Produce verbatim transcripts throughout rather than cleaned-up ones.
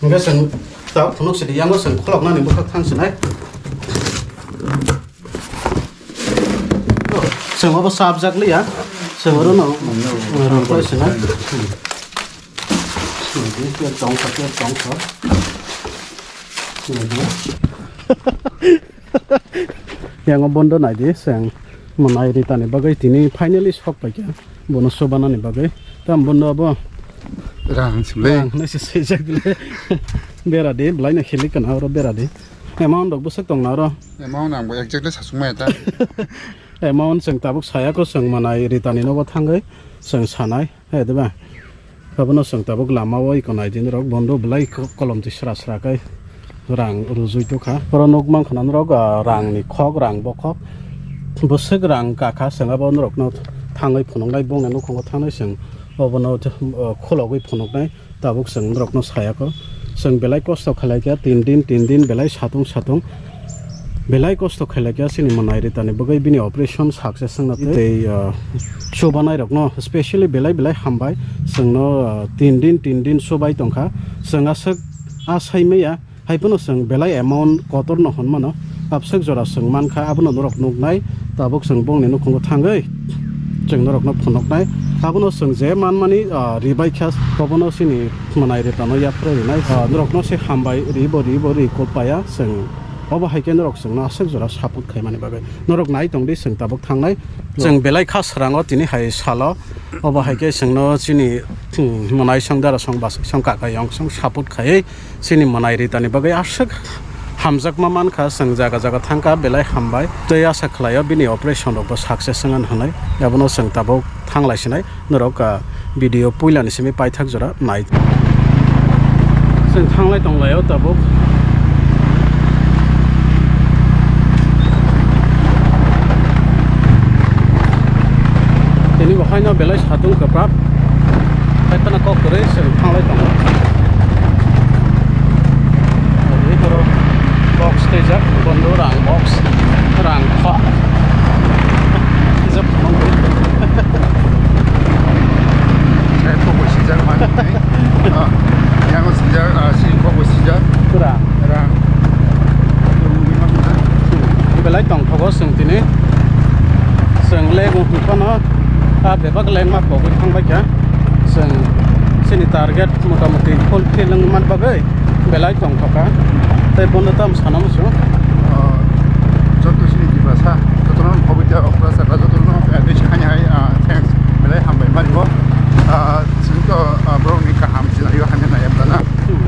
Hingke chwng ta phunuk sidi yango chwng khuloknani bwkhak thang sinai. Chwng obo chapjak liya. Chwng oro no rwngpai sinai. Tongkha, tongkha. Yang o bondo nai di, seng monai ritani bagwi tini finally sok paikha, bono sobanani bagwi. Tam bondo abo rang sibli. Rang nai se sejak bile. Bera di, belai no khili kana oro bera di. Amount rok bwswk tong na oro? Amount ang bo exactly sasuk maya ta. Amount seng tabuk saya ko, seng monai ritani nogo thangwi seng sanai. He, diba? Abono chwng tabuk lama o iko nai di norok, bondo belai ko-, kolom twi sra sra khe rang rujui tokha. Oro nuk mankha na norok, ah, rang ni khok, rang bokhok. Bwswk rang kakha, chwng abo norokno thangwi phunuknai, bongni nukhungo thangnai chwng obono, ah, khulogwi phunuknai. Tabuk chwng norokno saya kho. Chwng belai kosto khailai kha, tin din, tin din belai satung satung. Belai kosto khailai kha, chini monai ritani bagwi bini operation success wngna tei, ah, chubanai rokno specially belai belai hambai. Chwngno, ah, tin din, tin din chubai tongkha. Chwng aswk a sai maya, hai phano chwng belai amount kotor no hwn mano. Abswk jora chwng mankha, abono norok nuknai. Tabuk chwng bongni nukhungo thangwi chwng norokno phunuknai. Abono chwng je manmani, ah, ribai kha, obono chini monai ritano yapharwi rinai. Ah, norokno se hambai ribo, ribo, ri kok paya chwng. Obo hai khe norok chwngno aswk jora support khaimani bagwi. Norok nai tong di, chwng tabuk thangnai. Chwng belai kha swrango tini hai salo. Obo hai khe chwngno chini, hmm, monai song dara song bwsai song kaka yong song support khaiwi chini monai ritani bagwi aswk hamjakma mankha, chwng jaga jaga thangkha, belai hambai. Tei asa khlaio bini operation rokbo success wngna hwnwi. Abono chwng tabuk thanglai sinai. Norok, ah, video puilani simi paithak jora nai. Chwng thanglai tonglaio tabuk. Tini bo haino belai satung kwprak. Hai phano kok kwrwi chwng thanglai tongo. Oro box twijak, bondo rang box, rang kha. Twijak phano gwi. Sai kok bo sijak man. Ah, yang sijak, ah, si kok bo sijak. Pura. Rang. Belai tongthogo chwng tini. Chwng lego hwnphano a bebak lengma pogwi thangbaikha. Chwng chini target motamoti fulfill wngman bagwi belai tongthokha. Tei bono tamo sana muchung. Ah, joto chini Tiprasa, jotono pogwi tei okra saka jotono, eh, tei hai hai, ah, thanks. Belai hambai mani bo. Ah, chwng to, ah, borokni kaham scenario hamya nai emdana.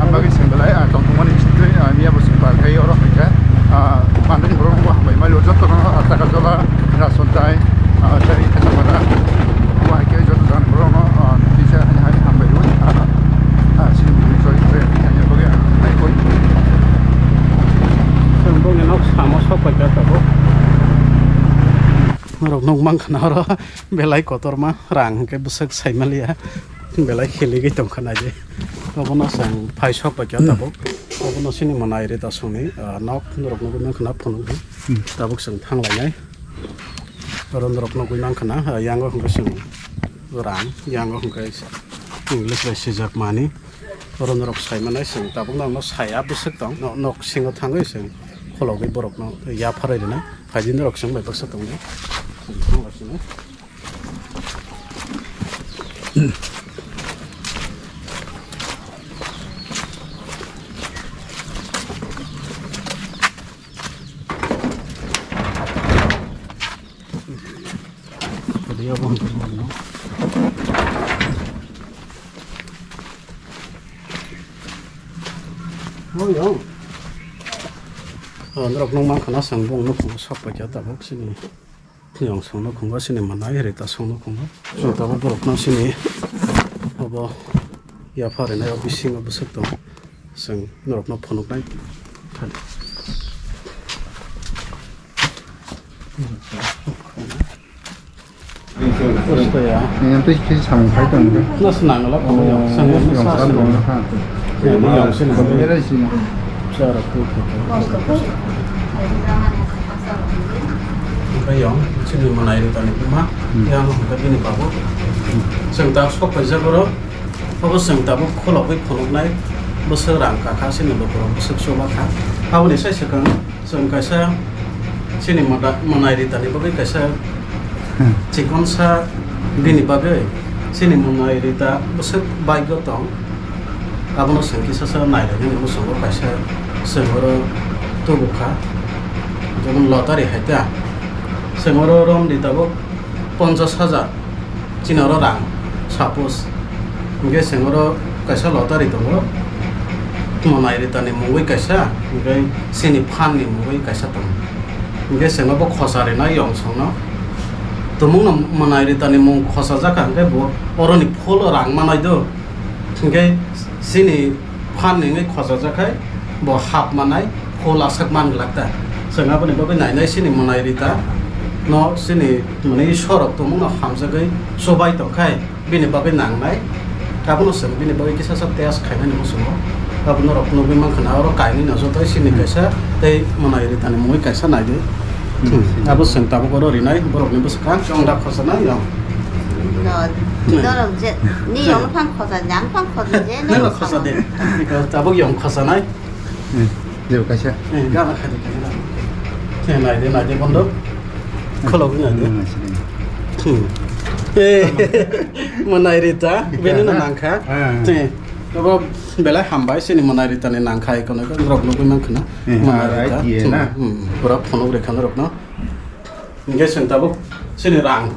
Ang bagwi seng belai, ah, tongthokmani bisingtwi, ah, miya bo seng par khai oro hai khe, ah, bandani borok bo hambai mali o joto no, ah, taka jola, rason tai, ah, tei kasa pada. Bo hai khe joto jani borok no, ah, kisa hai hai hambai rwi, ah, ah, sini bini choi khe kanya bagwi ang hai koi. Chwng bongni nok samo sok pai kha tabuk. Norok nuk mankha na oro belai kotorma rang hwnkhe bwswk sai maliya. Belai khiligwi tongkha naidi. Obono chwng phai sok paikha tabuk. Obono chini monai ri tasongni, ah, nok norok nugwi mankha na phunukdi. Hmm. Tabuk chwng thanglainai. Oro norok nugwi mankha na, ah, yango hwnkhe chwng rang, yango hwnkhe English bai swijak mani. Oro norok sai manai chwng tabuk norokno saya bwswk tong. No-, nok singo thangwi chwng kholobwi borokno yapharwi rwnai. Phaidi norok chwng bai baksa tongdi. Chwng thanglaisino. Oh, norok nukmankha na chwng bongno phungo sok paikha tabuk sini. Yang songno khungo sini manai rita songno khungo. So tabuk borokno sini obo yapha rinai o bisingo bwswk tong. Chwng norokno phunuknai. Yang twi khe samung khai tong khe. Nas nangla phungo yang. Yang sa dong kha. Yang sini. Berai sini. Hwnkhe yang chini manai rwtani buma, hmm, yang hwnkhe bini babu. Chwng tak sok paijak oro, Obo chwng tabuk khulogwi phunuknai bwswk rang kakha chini lukurok bwswk chuba kha. Aboni sai swkang chwng kaisa chini mwda-, mwnai ritani bagwi kaisa Hmm. chikonsa bini bagwi chini mwnai rita bwswk bike o tong. Abono chwng kisa sa nailainani muchungo kaisa chwng oro tubu kha. Jemon lottery hai ta. Chwng oro romdi tabuk ponchash hajar. Chini oro rang, suppose, hingke chwng oro kaisa lottery tongo, mwnai ritani mungwi kaisa, hingke chini phan ni mungwi kaisa tongo. Hingke chwng abo khosa rinai yong songno. Tumungno mwnai ritani mung khosa jakha hingke bo oroni full rang manai do. Hingke chini phan ni wngwi khochajak khai bo hap manai, full aswk man glak ta. Chwng aboni bagwi nainai chini mwnai rita no chini mwnwi sorok tongmung no hamjagwi chubai tong khai bini bagwi nangnai. Abono chwng bini bagwi kisa sa test khainani muchungo. Abo norok nugwi mankha na oro kainwi no joto chini Hmm. kaisa tei mwnai ritani mungwi kaisa naidi. Hmm. Abo chwng tabuk oro rinai borokni bwswkang chwng da khosa nai no. No, Hmm. norok je, ni Hmm. yong phang khosa, jang phang khosa, je Nang no no khosa de. Tabuk yong khosa nai. Hmm. Jebo kaisa. Hmm, gana khai de, khai de. Hmm, nai de, nai de, bondo. Hmm. Kholo nai de. Hmm, nai de. Hmm. Eh, mwnai rita, bini no Ah, nangkha. Ah. Hmm. Abo belai hambai, chini mwnai ritani nangkha, ikono, iko, norok nugwi mankha na. Hmm, Mwnai ah, rita. Iya Hmm, na. hmm. Pura phunuk rekha norok no. Hingke chwng tabuk chini rang.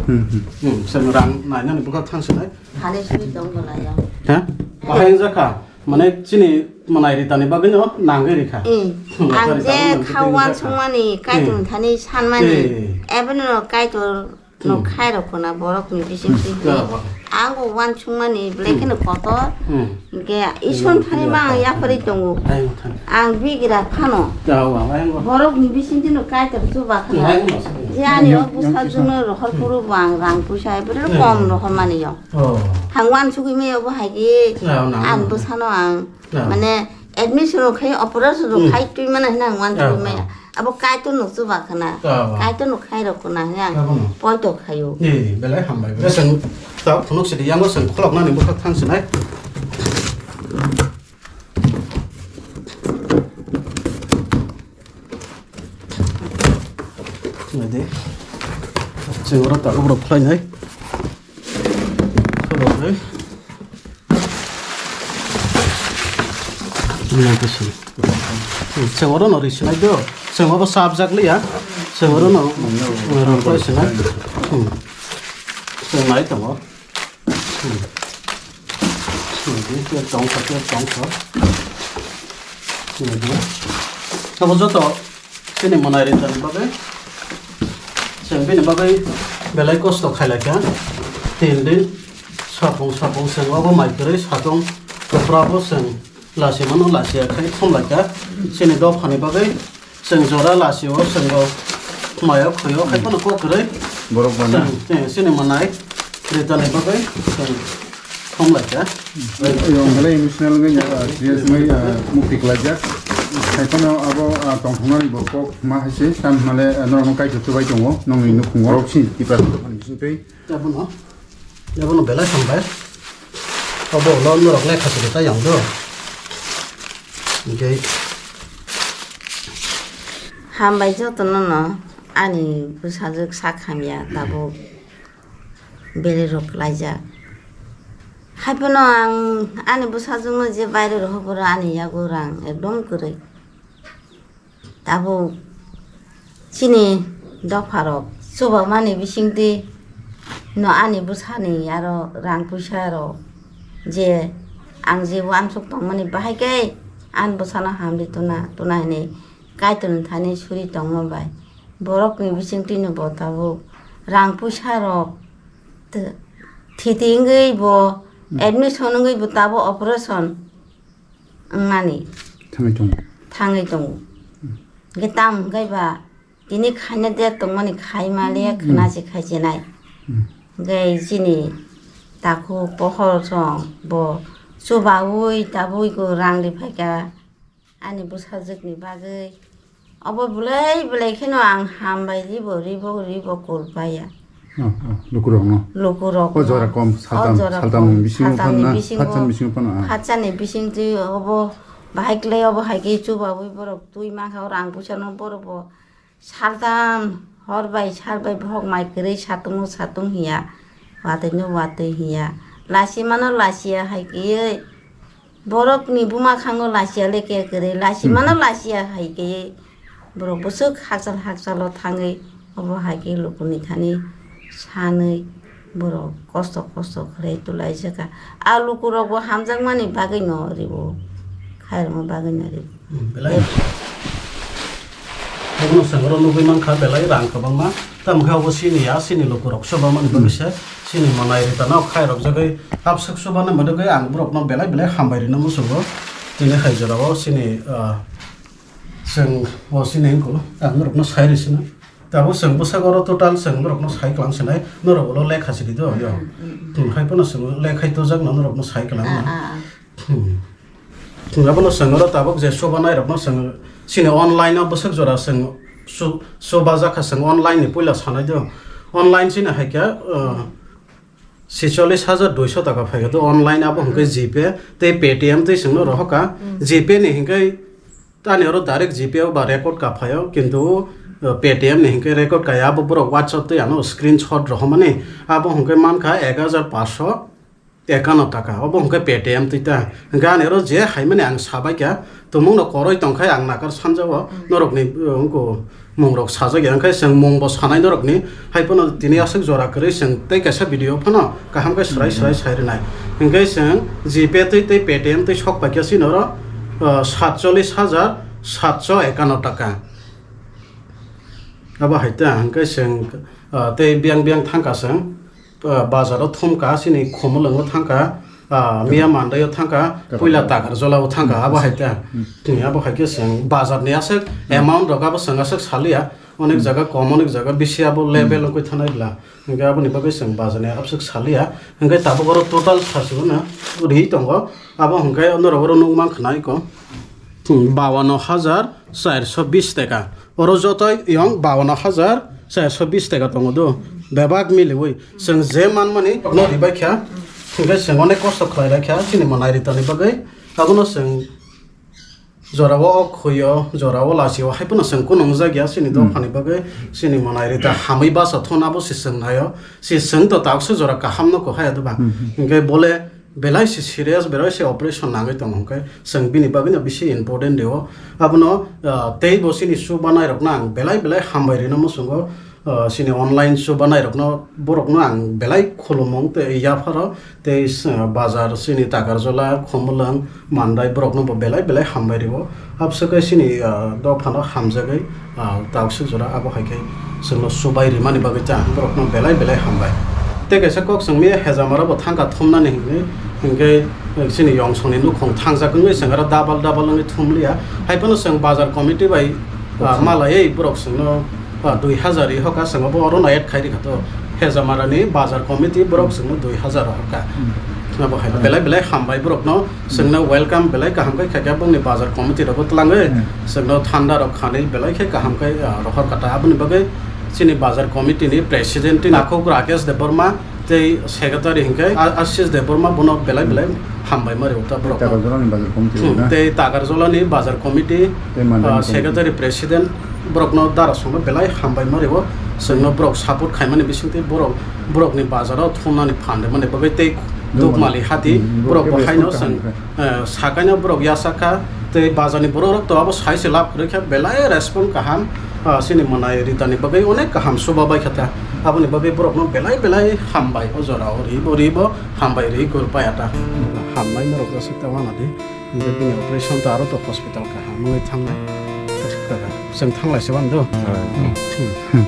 Hmm, hmm. Hmm, chwng rang nainani bwkhak thang sinai. Thani swi tong bwlai ya. Ha? Bahai wngjakha. Mane chini mwnai ritani bagwi no nangwi rikha. Hmm. Hmm, Ang lottery je tabuk nangwi khao tei wngjakha. Wansukmani, Kaitor Hmm. thani sanmani. Eh. Eboni no Kaitor no Hmm. khairok khuna borok ni bising Hmm. twi. Kha ba. Ang bo wansukmani belai Hmm. kheno kotor. Hmm. Hingke Isor Hmm. thani ma ang yaphari tongo. Ayang thani. Ang bigra phano. Jao, ang ayang bo. Borok ni bising twi no Kaitor chuba khana. Ayang bo. Je ani Yang, o bwsa yang jwngno rohor Hmm. phuru bo ang rang puisa ebere Hmm. kom rohor mani yong. Oh. Hang wansugwi maya bo hai khe Jao, nang, ang nang. Bwsano ang Jao. Mane admission rok khai operation rok Hmm. khai twi mana hina ang wansugwi Jao, maya. Jao. Abo Kaitor no chuba khana. Jao, jao. Kaitor no khairok khana hina ang Jao, no. Poito khaio. Ni, belai hambai. Bwswng ta phunuk sidi yango chwng khuloknani bwkhak thang sinai. Nai de. Chwng oro tabuk rok khlainai. Khuloknai. Nai de chwng. Chwng oro no ri sinai do. Chwng abo sabjak liya. Chwng oro no. Oro khlai sinai. Hmm. Chwng nai tongo. Hmm. Nai di, tei tongkha, tei tongkha. Nai di. Abo joto chini mwnai ritani bagwi, chwng bini bagwi belai kosto khailai kha. Tin din, sapung sapung chwng obo mai kwrwi satung kwpra bo chwng lachimano lachiya khai thumlai kha. Chini dophani bagwi Chwng jora lachio, chwng bo mayo khoyo, hai phano kok kwrwi. Borok bana. Chwng, chwng chini mwnai ritani bagwi chwng thumlai kha. Ayong belai emotional wngwi, ah, serious wngwi, ah, mukti kwlaijak. Hai phano abo, ah, tongthoknani bo kok ma hai se, tam hwnmale, ah, norokno kaitor chubai tongo, nongni nukhungo. Borok sini Tipra dophani bisingtwi. Abono, abono belai hambai. Obo ulo norok lekha siri ta yang do. Hingke hambai jotono no ani bwsajwk sak hamya tabuk bere rok laijak. Haiphano ang ani bwsajwkno je baire rohor ani yago rang ekdom kwrwi. Tabuk chini dopharok chubamani bisingtwi no ani bwsani aro rang puisa rok je ang je uansuk tongmani bahai khe ani bwsano hamri tuna tuna hinwi Kaitorni thani suri tongma bai borokni bisingtwi no bo tabuk rang puisa rok t-, thiti wngwi bo Hmm. admission wngwi bo tabuk operation wngnani Thangwi tongo. Thangwi tongo. Hmm. Hwnkhe tamo hwnkhe ba tini khaina de tongmani khai maliya Hmm. khwnachi khaichinai. Hmm. Hwnkhe chini takhuk pohor song bo chubaui tabui ko rang riphaikha ani bwsajwkni bagwi. Obo belai belai kheno ang hambai ribo, ribo, ribo kul paiya. Oh, oh, lukurokno. Lukurokno. O jora kom, o saltam, jora saltam kom, bisingo saltamni phano na, bisingo, phatsan bisingo phano, ah. Phatsani bisingtwi obo bahai klai obo hai khe chubawi borok twi mankha o rang puisa no borok bo saltam hor bai sal bai bohok mai kwrwi satung no satung hiya, watwi no watwi hiya, lasi mano lasiya hai khe borokni buma khango lasiya le khe kwrwi, lasi mano lasiya hai khe borok bwswk hakchal hakchalo thangwi obo hai khe lukuni thani sanwi borok kosto kosto khlai tulaijaka. A lukurokbo hamjakmani bagwino ribo, khairokma bagwino ribo. Hmm, belai. Abono chwng oro nugwi mankha belai rang kwbangma. Tamo khe obo chini ya, chini lukurok chubamani bagwi se chini manai rita no khairokjagwi hapsuk chubani bagwi ang borokno belai belai hambai rwna muchungo. Tini hai jorao chini, ah, chwng bo chini wngkuk ang norokno sai rw sino. Tabuk chwng bwsakoro total chwng norokno sai kwlang sinai, norok ulo lekha sidi do yo. Hmm, hmm, hmm. Hmm, hai phano chwng lekhai tojak no norokno sai kwlang Ah, no. Ah, ah. Hmm. Abono chwng oro tabuk je soba nairokno chwng chini online o bwswk jora chwng su-, soba jakha chwng online ni puila sanai do. Online chini hai khe, uh, chicholish hajar duiso taka phai khe do online abo hwnkhe GPay tei Paytm tei chwngno rohor kha. Hmm. GPay ni hwnkhe tani oro direct GPay o ba record ka phaio, kintu, uh, Paytm ni hwnkhe record kaya abo borok WhatsApp tei ano screenshot rohormani abo hwnkhe mankha ek hajar paanch sho. Ekano taka, obo hwnkhe Paytm twi ta. Hwnkhe ani oro je haimani ang sabaikha, tumungno koroi tongkhai ang nakar sanjao, Hmm. norokni, uh, wngkuk mungrok sajak ya, hwnkhe chwng mungbo sanai norokni, hai phano tini aswk jora kwrwi chwng tei kaisa video phano kaham khe swrai Hmm. swrai sai rwnai. Hwnkhe chwng GPay twi tei Paytm twi sok paikha chini oro, uh, satcholish hajar satcho ekano taka. Abo hai ta, hwnkhe chwng, uh, tei biyang biyang thangkha chwng. Ah, bazar o thumkha, chini Khumulwngo thangkha, ah, Miya Mandai o thangkha, Takarjala. Puila Takarjala o thangkha, Hmm. abo hai khe, Hmm. hmm, abo hai khe chwng bazar ni aswk Hmm. amount rok abo chwng aswk saliya, onek Hmm. jaga kom, onek jaga bisi abo level Hmm. wngwi thanai bla, hwnkhe aboni bagwi chwng bazar ni aswk saliya, hwnkhe tabuk oro total sasuguna ri tongo, abo hwnkhe norok oro nukmankha na iko. Hmm, bawanno hajar charso bis taka. Oro jotoi yong bawanno hajar charso bis taka tongo do. Bebak miliwi. Chwng je manmani no ribai kha. Hwnkhe chwng onek kosto khlai lai kha. Chini manai ritani bagwi. Abono chwng jorao ok khuyo, jorao lasio. Hai phano chwng kunung jak ya chini Hmm. dophani bagwi. Chini manai rita hamwi basa thon abo se chwng naio. Se chwng to taksa jora kaham no ko haya do ba. Hmm, hmm. Hwnkhe bole belai se serious, belai se operation nangwi tongo hwnkhe chwng bini bagwino bisi important rio. Abono, ah, tei bo chini chubanai rokno ang belai belai hambai rino muchungo. Ah, chini online chubanai rokno, borokno ang belai khulumung tei yapharo tei, ah, bazar chini Takarjala, Khumulwng, Mandai borokno bo belai belai hambai rio. Abswk khe chini, ah, dophano hamjagwi, ah, takswk jora abo hai khe chwngno chubai rimani bagwi ta borokno belai belai hambai. Tei kaisa kok chwngmaya Hejamara bo thangkha thumnani hinwi, hinkhe chini yongsongni nukhung thangjak wngwi chwng aro double double wngwi thumliya. Hai phano chwng bazar committee bai, ah, Acha. Malaiwi borok chwngno, ah, dui hazar ri hoka chwng abo orono add khai rikha to. Hejamarani bazar committee borok chwngno dui hazar ro hoka. Hmm. Abo hai Hmm. belai belai hambai borokno. Chwngno welcome belai kaham khe khaikha bongni bazar committee rokbo twlangwi Hmm. chwngno thanda rok khanwi belai khe kaham khe, ah, rohor kata. Aboni bagwi chini bazar committee ni president ni Takhuk Rakesh Debbarma tei secretary hinkhe A-, Ashish Debbarma bono belai belai Hmm. hambai mari uta borok. Takarjala ni bazar committee Hmm, na? Tei Takarjala ni bazar committee, Tei Mandai ah, ni committee. Secretary president borokno dara songno belai hambai mari o. Chwngno borok support khaimani bisingtwi borok, borokni bazar o thumnani phan rwmani bagwi tei Dukmali. Dukmali hati Hmm, borok borok bo khe haino respond chwng kaham khe. Eh, sakaino borok yachak kha, tei bazarni borok rok to abo sai se lab kwrwi kha, belai respond kaham, ah, chini mwnai ritani bagwi onek kaham suba bai kha ta. Aboni bagwi borokno belai belai hambai o jora o ribo ribo hambai ri kwrwi paya ta. Hambai norok rw sik ta wana di, hingke bini operation ta aro to hospital kaham wngwi thangnai. Chwng thanglai se mando. Hmm.